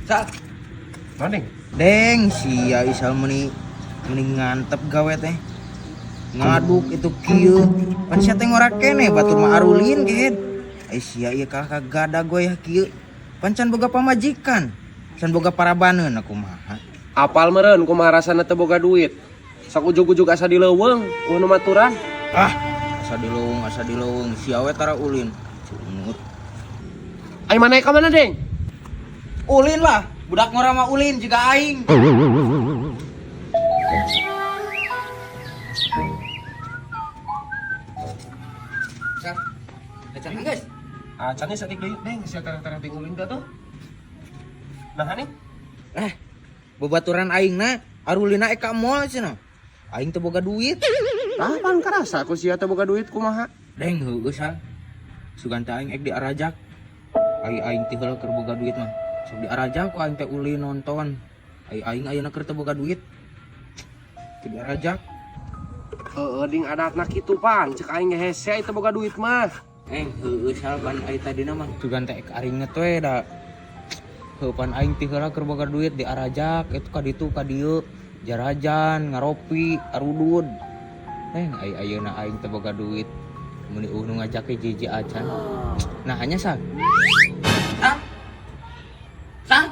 Sal. Maning. Deng, sia Isal meni meni ngantep gawe teh. Ngaduk itu kieu. Pan sia teh ngorak keneh batur mah arulin gehed. Ai sia ieu kalah ka gada goyah kieu. Pan can boga pamajikan. Can boga parabaneun kumaha. Apal meureun kumaha rasana teu boga duit. Sok ujug-ujug asa di leuweung, eueuh nu maturan. Ah, asa dileuweung sia we tara ulin. Cungut. Ai maneh ka mana, Deng? Ulin lah, budak ngora mah ulin juga aing. Sar, acan guys. Acan saeutik deui, Deng, sia terang-terang ting ulin teh tuh. Nah, nih. Eh, bebaturan aing na, arulina eka mall cenah. Aing teu boga duit. Ah, pan karasa ku sia teu boga duit kumaha? Deng heueuh sal. Sugan teh aing ek diarajak. Ai aing teh heula keur boga duit mah. Sok diarajak ku aing teh ulin nonton. Ai aing ayeuna keur teu boga duit. Teu diarajak. Heeh, ding adatna kitu pan, cek aing ge hese teu boga duit mah. Eng heueuh sal pan ai tadina mah. Sugan teh ek aringet we da. Heuh pan aing teh heula keur boga duit diarajak itu ka ditu ka dieu. Jarajan, ngaropi, arudud. Eng ai ayeuna aing teu boga duit. Meuni eueuh nu ngajak ge jiji acan. Nah hanya sal. Sal. Sal.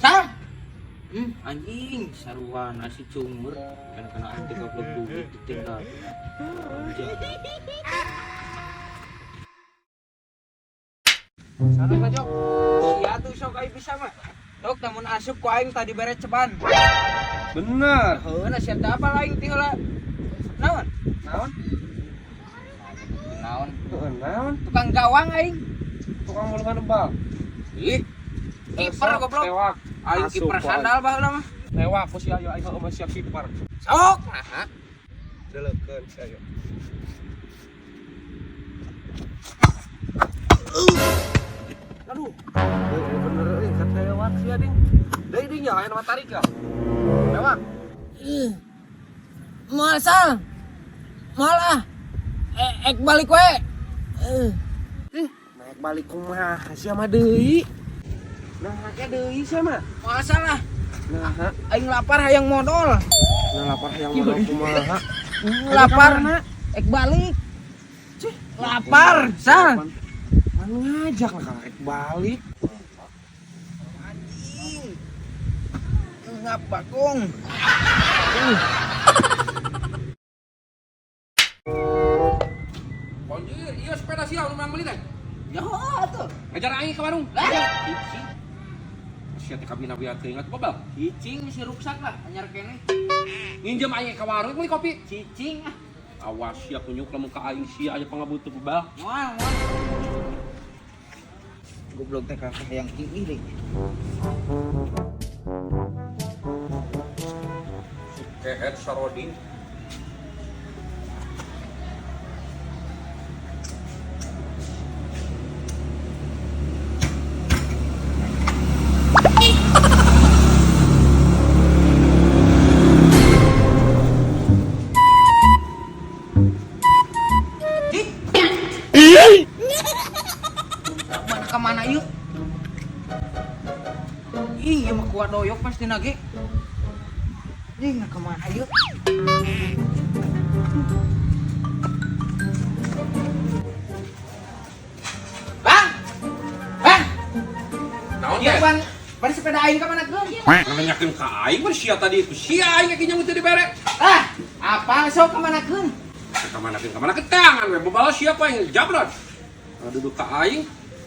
Sal. Anjing, sarua nasi cungur kan kena aing teh goblok duit ditinggal. Anjing. Sana ka, Jok. Sia tuh sok aing bisa mah. Dok, namun asup ku aing tadi bere ceban. Bener. Heuh, na sia teh apa aing teh heula. Naon? Naon? Naon? Heeh, naon? Tukang gawang aing. Tukang mulungan bal. Ih. Kiper goblok. Tewak. Aing Asup kiper ku aing. sandal baheula mah. Tewak ku sia ayo aing heueuh mah sia kiper. Sok nah. Deleukeun sia ayo. Aduh. Heueuh bener euy katewak sia ding. Deui ding ya aya nu tarik ya. Tewak. Moal sal. Moal ah. Ek balik we. Naik balik kumaha sia mah deui. Nah, ke deui sia mah. Moal salah. Nah, Aing lapar hayang modal. nah lapar hayang modal kumaha. Lapar. Ek balik. Cih, lapar, sal. Pan ngajak lah kalau ek balik. Anjing. Ngap bakung. Anjir, iya sepeda sia nu meuli teh. Ya atuh. Ngajar aing ke warung. Lah, cicing. Sia teh kabina biar teuing atuh bebel. Cicing mesti ruksak lah anyar keneh. Nginjem aing ke warung meuli kopi. Cicing ah. Awas sia kunyuk lamun ka aing sia aya pangabutuh bebel. Moal, moal. Goblok teh kakak hayang tinggi deui. Kehet saroding. Mana kemana yuk? Ih, ieu mah kuat doyok pasti nage. Ih, nah kemana yuk? Bang! Bang! Naon Ieu teh? ban ban sepeda aing ka mana keun? Nanyakeun ka aing mah sia tadi itu. Sia aing ge nyamut teu dibere. Ah, apa sok ka mana keun? Ka mana keun ka mana ketangan we bebal siapa yang jabrot. Kalau duduk ka aing,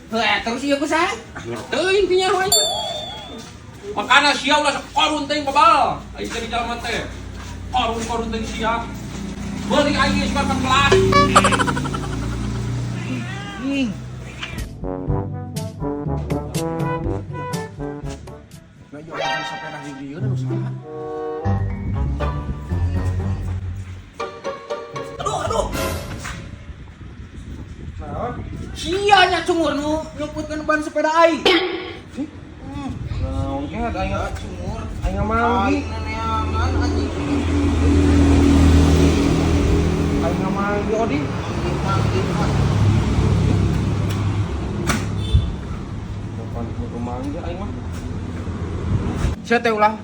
Heuh, terus ieu ku saha? ah ngerteuing ti nyaho aing. Makana sia ulah sok korun teuing bebal. Aing teh di jalan teh. Korun-korun teuing sia. Beuling aing geus 14. Ing. Nah, jualan sepeda di dieu nu saha? Aduh, aduh. Naon? Sia nya cungur nu nyumputkeun ban sepeda aing. Naon kehet aing Cungur. aing manggi. Aing neneangan anjing. Aing manggi Odi. Manggi, manggi. ge aing mah. Sia teh ulah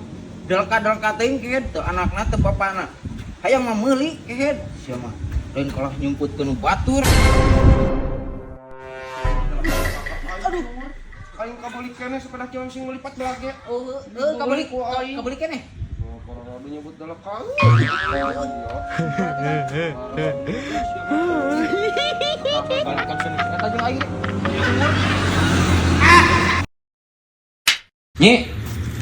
delka-delka teuing kehed teu anakna teu bapana. Hayang mah meuli kehed. Sia mah lain kalah nyumput nu batur. Aduh. Aing kabeli keneh sepeda kieu sing melipat belah ge. Oh, heuh kabeli Ku aing. kabeli keneh. Oh, pararado nyebut delka. Balikan sini. Eta jeung aing. Nyi,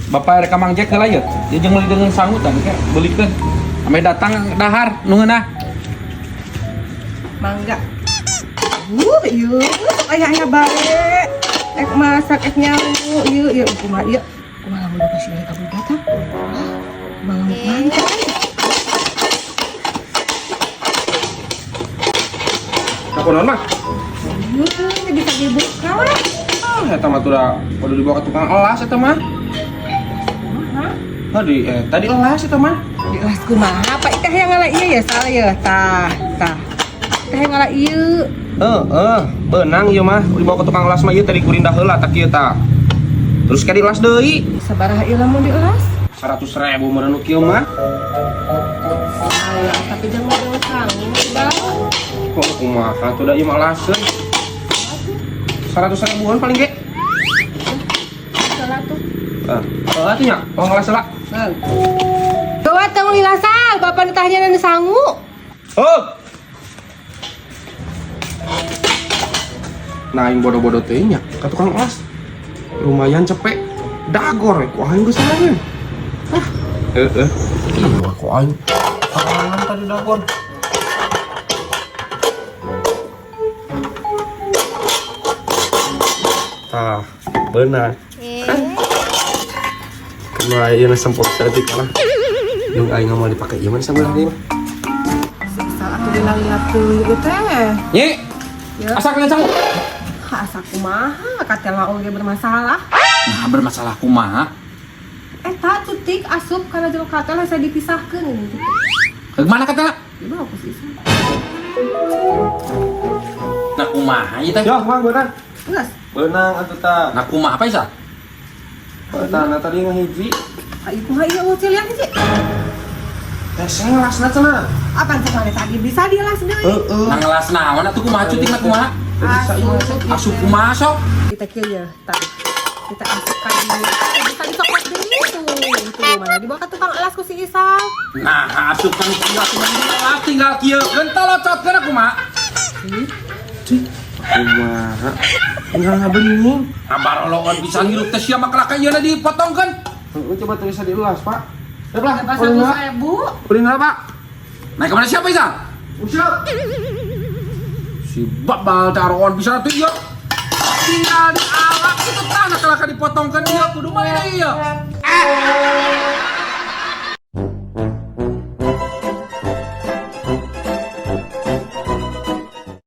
Bapak rek ka Mang Jack heula ye. Dia jeung meuli deungeun sangu tah engke beulikeun. Ame datang dahar nu ngeunah. Mangga. Ieu aya-aya bae. Ek masak ek nyawu ieu ieu kumaha ieu. Kumaha lamun bapak sih kabur datang. Kumaha lamun mantap. Ka kunaon mah? Ieu ini bisa dibuka. Ah, eta mah tuh da kudu dibawa ke tukang elas eta mah. Kumaha? Tadi tadi elas eta mah. Dilas kumaha? Pak teh yang ngala ieu ya salah ya. Tah, tah. Teh yang ngala ieu. Heeh, beunang ieu mah dibawa ke tukang elas mah ieu tadi kurindah heula tak kieu tah. Terus ka dielas deui. Sabaraha ieu lamun dielas? 100.000 meureun nu kieu mah. Salah, tapi jangan modal sangu, Bang. Kok kumaha tuh da ieu mah elaseun. 100 ribuan paling ge. Salah tuh. Heeh, atuh nya, oh ngelas heula. Bang. Bawa tong lilasal, bapak ditanya nan sangu. Oh. Nah, aing bodoh-bodoh teh nya ka tukang elas. Lumayan cepet. Dagor ku aing geus sareun. Ah, heeh. Iya, ku aing. Karangan tadi dagor. Tah, benar. Kumaha ieu sempot saeutik lah. Yung aing mau dipake ieu mah sabelah deui mah. Salah tuh dilalilat teuing ieu teh. Nyi. Ya. Asa kena sangu. Asa kumaha katela oge bermasalah. Nah, bermasalah kumaha? Eta cutik asup kana jero katel saya dipisahkeun ini cutik. Ke mana kata? Dibawa ku si Isa. Nah, kumaha ieu teh? Yo, Mang, beunang. Geus. Beunang atuh ta. Nah, kumaha apa Isa? Eta na tadi ngahiji. Ayo kumaha ieu ucil yang hiji. Teh ngelasna cenah. Apaan cenah tadi bisa dielas deui. Heeh. Nah, ngelas naon atuh kumaha cutik na kumaha? Bisa ieu mah. Asup kumaha sok? Kita kieu ya, tah. Kita asupkan di bisa dicopot deui tuh. Tuh mana dibawa ke tukang elas ku si Isa. Nah, asupkan kieu atuh mah tinggal kieu. Gental locotkeun kumaha? Kumaha? Tinggal ngabening. Abaroloon pisan hirup teh sia mah kelaka ieu dipotongkeun. Heeh, coba tuh bisa dielas, Pak. Ya lah, Berapa ribu? Ulin heula, Pak. Naik kemana siapa Isa? Usiap. Si babal taruhan pisan atuh ieu. Tinggal dialak kitu tanah kelaka dipotongkeun ieu kudu mana ieu.